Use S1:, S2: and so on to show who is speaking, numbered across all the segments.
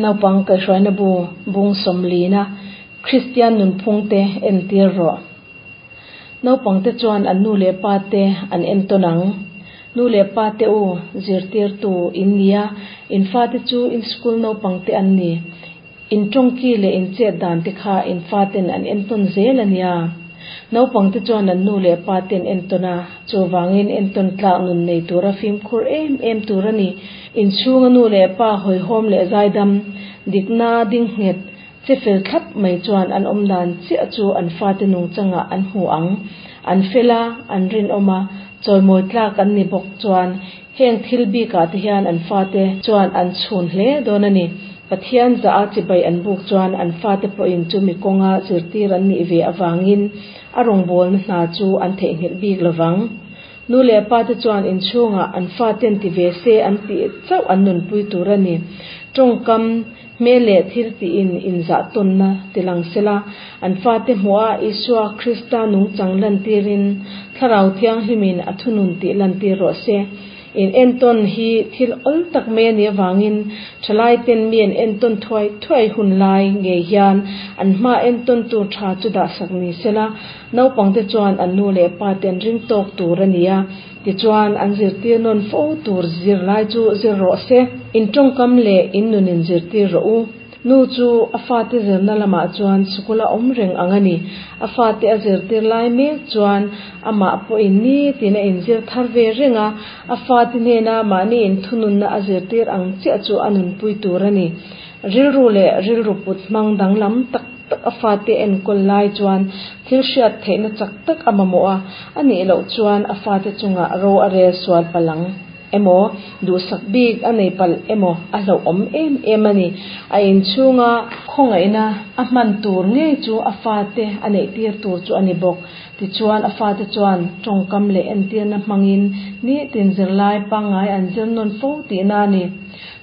S1: Naupang kaihhruaina bu bung sawmlina Kristian nunphungte entir rawh. Naupangte chuan an nu leh pa te an entawn ang. Nu leh pa te u, zirtirtu in nia, in fate chu in school naupangte an ni. In tawngki leh in chet dan te kha in faten an entawn zel a nia. Naupangte chuan an nu leh pa ten entawn a, chuvangin entawn tlak nun nei tura fimkhur em em tur a ni. Inchhunga nu leh pa hawihhawm leh zaidam, dikna ding nghet, Che fel thlap mai chuan an awm dan chiah chu an fate nungchangah an hmu ang. An fel a, an rinawm a, chawimawi tlak an ni bawk chuan heng thil bikah te hian an fate chuan an chhun hle dawn a ni. Pathian zah a chibai an buk chuan an fate pawhin chumi kawnga zirtir an nih ve avangin a rawngbawlna hna chu an theihnghilh bik lovang. Nu leh pa te chuan inchhungah an faten ti ve se an tih chauh an nunpui tur a ni. Tawngkam, hmel leh thil tiin inzah tawnna ti lang sela, an fate hmuha Isua Krista nungchang lantirin Thlarau Thianghlimin a thunun tih lantir rawh se. In entawn hi thil awl tak mai a nih avangin thalaiten mi an entawn thuai thuai hun lai ngei hian an hma entawn tur tha chu dahsak ni sela, Naupangte chuan an nu leh pa te an ring tawk tur a ni a, tichuan an zirtir nawn fo tur zirlai chu zir rawh se. In tawngkam leh in nun in zirtir rawh u. Nu chu a fate zirna lamah chuan sikul a awm reng ang a ni. A fate a zirtir lai mek chuan amah pawhin nitin a inzir thar ve reng a, a fate hnena mahni inthununna a zirtir ang chiah chu a nunpui tur a ni. Rilru leh rilru put hmang danglam tak tak a fate enkawl lai chuan thil hriat theihna chak tak a mamawh a, a nih loh chuan a fate chungah ro a rel sual palh ang emaw, duhsak bik a nei palh emaw a hlauhawm em em a ni. A inchhunga khawngaihna a hman tur ngei chu a fate a neih tir tur chu a ni bawk. Tichuan a fate chuan tawngkam leh entirna hmangin nitin zirlai pangngai an zir nawn fo tihna a ni.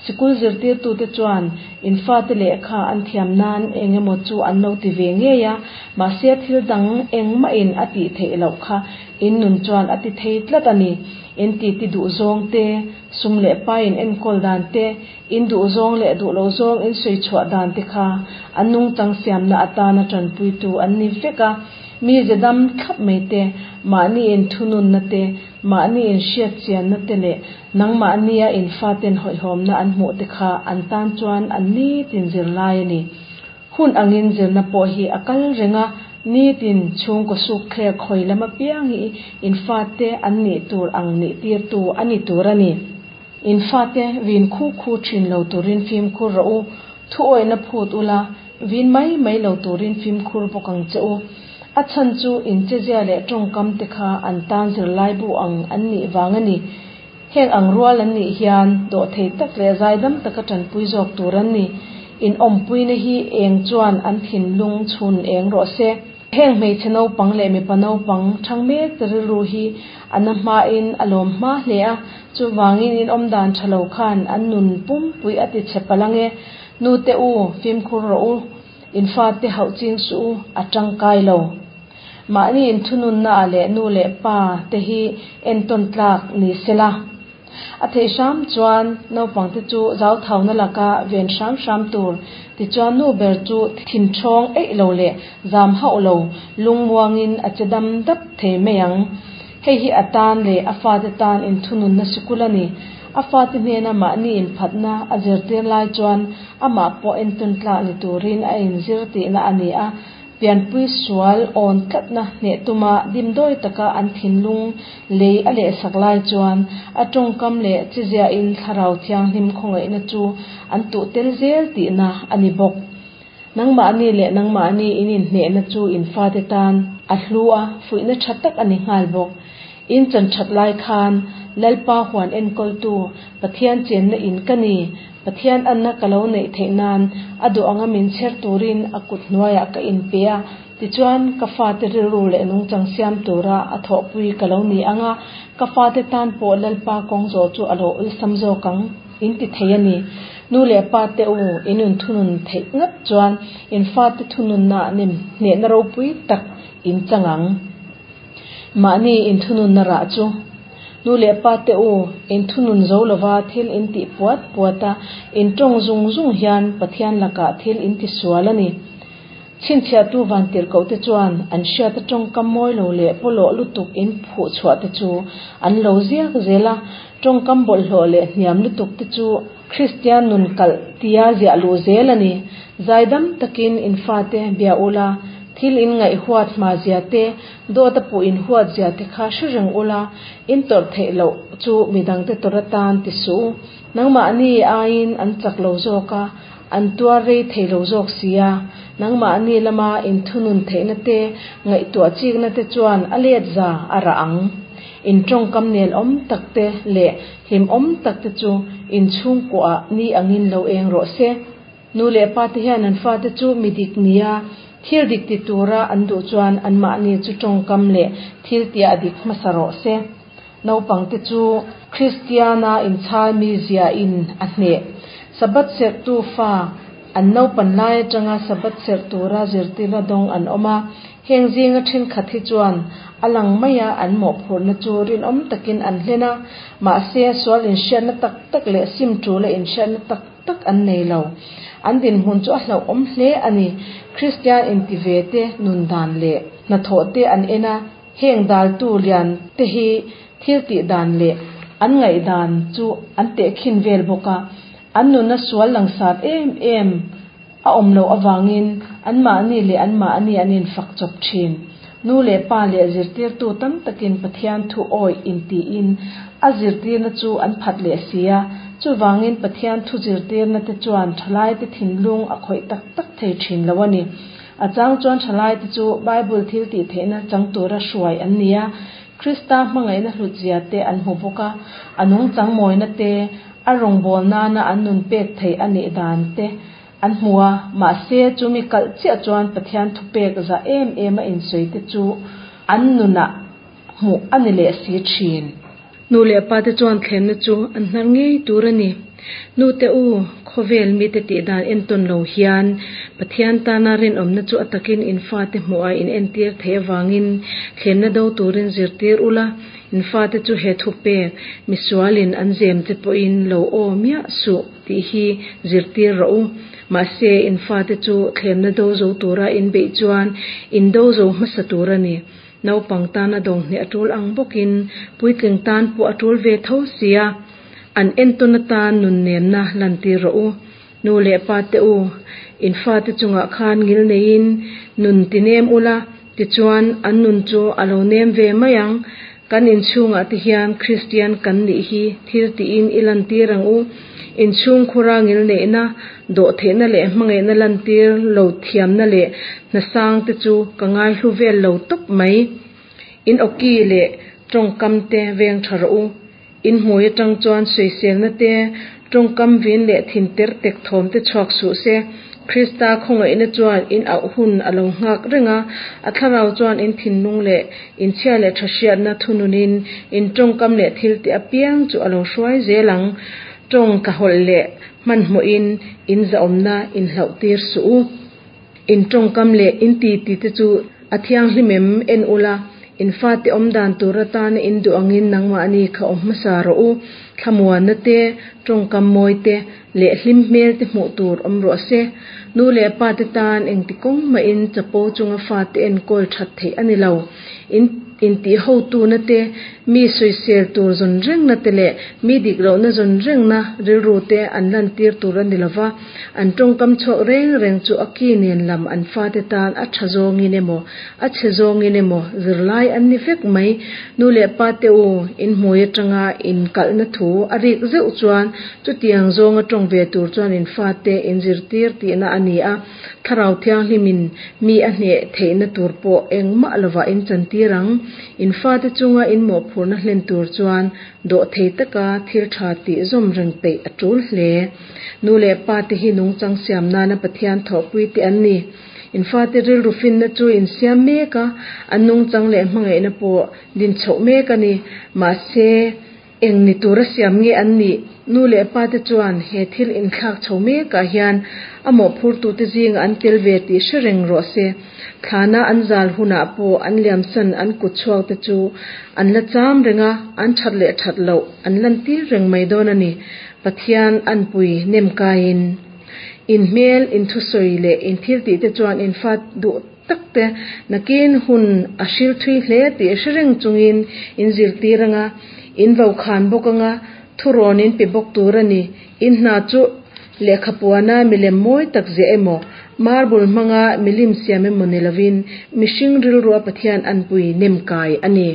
S1: Sikul zirtirtute chuan in fate lehkha an thiam nan eng emaw chu an lo ti ve ngei a, mahse thil dang engmahin a tih theih loh kha in nun chuan a ti thei tlat a ni. In titi duh zawng te, sum leh pai in enkawl dan te, in duh zawng leh duh lo zawng in sawi chhuah dan te kha an nungchang siamna atana tanpuitu an ni vek a. Mi ze dam thlap mai te, mahni in thununna te, mahni in hriat chianna te leh Nangmahnia in faten hawihhawmna an hmuh te kha an tan chuan an nitin zirlai a ni. Hun angin zirna pawh hi a kal reng a, nitin chhungkaw suk thlek hawi lam apiang hi in fate an nih tur ang nih tirtu a ni tur a ni. In fate vin khu khu thin lo turin fimkhur rawh u, thu awihna phut ula, vin mai mai lo turin fimkhur bawk ang che u. A chhan chu in chezia leh tawngkam te kha an tan zirlai bu ang an nih vang a ni. Heng ang rual an nih hian dawhthei tak leh zaidam taka tanpui zawk tur an ni. In awmpuina hi eng chuan an thinlung chhun eng rawh se. Heng hmeichhe naupang leh mipa naupang thang mek te rilru hi a na hmain a lawm hma hle a, chuvangin in awmdan tha lo khan an nun pumpui a ti chhe palh ange. Nute u, fimkhur rawh u. In fate hauh ching suh u, a tangkai lo. Mahni inthununna ah leh nu leh pa te hi entawn tlak ni sela. A theih hram chuan naupangte chu zauthauna laka ven hram hram tur. Tichuan nu ber chu thinthawng eih lo leh zam hauh lo lungmuangin a che dam dap thei mai ang. Hei hi a tan leh a fate tan inthununna sikul a ni. A fate hnena mahni inphatna a zirtir lai chuan amah pawh entawn tlak ni turin a inzir tihna a ni a. Pianpui sual awn tlatna hneh tuma dimdawi taka an thinlung lei a lehsak lai chuan a tawngkam leh chiziahin Thlarau Thianghlim khawngaihna chu an tuh tel zel tihna a ni bawk. Nangmahni leh nangmahni in inhnehna chu in fate tan a hlu a, fuihna tha tak a ni nghal bawk. In chan that lai khan Lalpa huan enkawltu Pathian chenna in ka ni, Pathian anna ka lo neih theih nan a duh anga min chher turin a kut hnuaiah ka inpe a, tichuan ka fate rilru leh nungchang siam tura a thawhpui ka lo ni ang a, ka fate tan pawh Lalpa kawng zawh chu a lo awlsam zawk ang in ti thei a ni. Nu leh pa te u, in un thunun theih ngat chuan in fate thununna nem hnehna ropui tak in chang ang. Mahni inthununna rah chu. Nu leh pa te u, in thunun zo lova thil in tih puat puat a, in tawng zung zung hian Pathian lakah thil in ti sual a ni. Chhinchhiahtu vantirhkohte chuan an hriata tawngkam mawi lo leh pawlawh lutuk in phuh chhuah te chu an lo ziak zel a, tawngkam bawlhhlawh leh hniam lutuk te chu Kristian nun kalh tia ziah luh zel a ni. Zaidam takin in fate bia ula, thil in ngaih huat hma zia te, dawt a puh in huat zia te kha hre reng ula, in tawrh theih loh chu midangte tawrh atan ti suh u. Nangmahni aiin an chak lo zawk a, an tuar rei thei lo zawk si a. Nangmahni lama inthunun theihna te, ngaihtuah chikna te chuan a let za a rah ang. In tawngkam nel awm tak te leh hlimawm tak te chu in chhungkuaah ni angin lo eng rawh se. Nu leh pa te hian an fate chu mi dik nia thil dik ti tura an duh chuan anmahni chu tawngkam leh thil tiah dik hmasa rawh se. Naupangte chu Kristiana inchhal mizia in a hneh. Sabbath serhtu fa an naupan lai atanga Sabbath serh tura zirtirna dawng an awm a. Heng zinga thenkhat hi chuan a lang maia an mawhphurhna chu rinawm takin an hlen a, mahse sual inhriatna tak tak leh sim tula inhriatna tak tak an nei lo. An dinhmun chu a hlauhawm hle a ni. Kristian inti ve te nun dan leh hnathawh te an en a. Heng daltu lian te hi thil tih dan leh an ngaihdan chu an tehkhin vel bawk a, an nuna sual langsat em em a awm loh avangin anmahni leh anmahni an infak chawp thin. Nu leh pa leh zirtirtu tam takin Pathian thu awih intiin a zirtirna chu an phat leh si a, chuvangin Pathian thu zirtirna te chuan thalaite thinlung a khawih tak tak thei thin lo a ni. A chang chuan thalaite chu Bible thil tih theihna chang tura hruai an ni a, Krista hmangaihna hlutzia te an hmu bawk a, a nungchang mawina te, a rawngbâwl nana an nun pek theih a nih dan te an hmu a, mahse chumi kalh chiah chuan Pathian thupek za em em a insawi te chu an nunah hmuh a ni leh si thin. Nu leh pa te chuan thlenna chu an hnar ngei tur a ni. Nu te u, khawvel mite tih dan entawn lo hian Pathian tana rinawmna chu a takin in fate hmuhah in entir theih avangin thlenna do turin zirtir ula, in fate chu he thupek, misualin an zem che pawhin lo aw miah suh tih hi zirtir rawh u. Mahse, in fate chu thlemna do zo tura in beih chuan in do zo hmasa tur a ni. Naupang tan a dawng hneh a tul ang bawkin puitling tan pawh a tul ve tho sia, an entawn atan nun nemna lantir rawh u. Nu leh pa te u, in fate chungah khan ngil neiin nun ti nem ula, tichuan an nun chu a lo nem ve mai ang. Kan inchhungah te hian Kristian kan nih hi thil tiin i lantir ang u. Inchhungkhura ngilneihna, dawhtheihna leh hmangaihna lantir lo thiamna leh hnasang te chu ka ngaihlu vel lo tawp mai. In awki leh tawngkam te veng tha rawh u. In hmui atang chuan sawiselna te, tawngkam vin leh thin ter tek thawm te chhuak suh se. Krista khawngaihna chuan in auh hun a lo nghak reng a, a thlarau chuan in thinlung leh in chhia leh tha hriatna thununin in tawngkam leh thil tih apiang chu a lo hruai zel ang. Tawng tlahawlh leh hmanhmawhin in zahawmna in hlauhtir suh u. In tawngkam leh in titi te chu a thianghlim em en ula, in fate awm dan tur atana in duh angin nangmahni kha awm hmasa rawh u. Thlamuanna te, tawngkam mawi te leh hlim hmel te hmuh tur awm rawh se. Nu leh pa te tan engti kawng mahin chapo chunga fate enkawl that theih a ni lo. In intihhotuna te, mi sawisel tur zawn rengna te leh mi dik lohna zawn rengna rilru te an lantir tur a ni lo va, an tawngkam chhuak reng reng chu a ki nen lam an fate tan a tha zawngin emaw, a chhe zawngin emaw zirlai an ni vek mai. Nu leh pa te u, in hmui atanga in kalhna thu a rik zeuh chuan chutiang zawnga tawng ve tur chuan in fate in zirtir tihna a ni a. Thlarau Thianghlimin mi a hneh theihna tur pawh engmah lovah in chantir ang. In fate chunga in mawhphurhna hlen tur chuan dawhthei taka thil tha tih zawm reng peih a tul hle. Nu leh pa te hi nungchang siam nana Pathian thawhpui te an ni. In fate rilru finna chu in siam mek a, an nungchang leh hmangaihna pawh din chhoh mek a ni. Mahse. Eng ni tura siam nge an nih? Nu leh pate chuan he thil inthlak chho mekah hian a mawhphurtute zingah an tel ve tih hre reng rawh se. Thlana an zal hunah pawh an liamsan an kutchhuakte chu an la cham reng a, an that leh that loh an lantir reng mai dawn a ni. Pathian anpui nem kaiin. In hmel, in thusawi leh in thiltihte chuan in fa duh tak te nakin hun a hril thui hle tih hre reng chungin in zirtir anga, in vokhan bawk anga, thurawn in pe bawk tur a ni. In hna chu lehkhapuana milem mawi tak ziah emaw, marble hmanga milim siam emaw ni lovin mihring rilrua Pathian anpui nem kai a ni.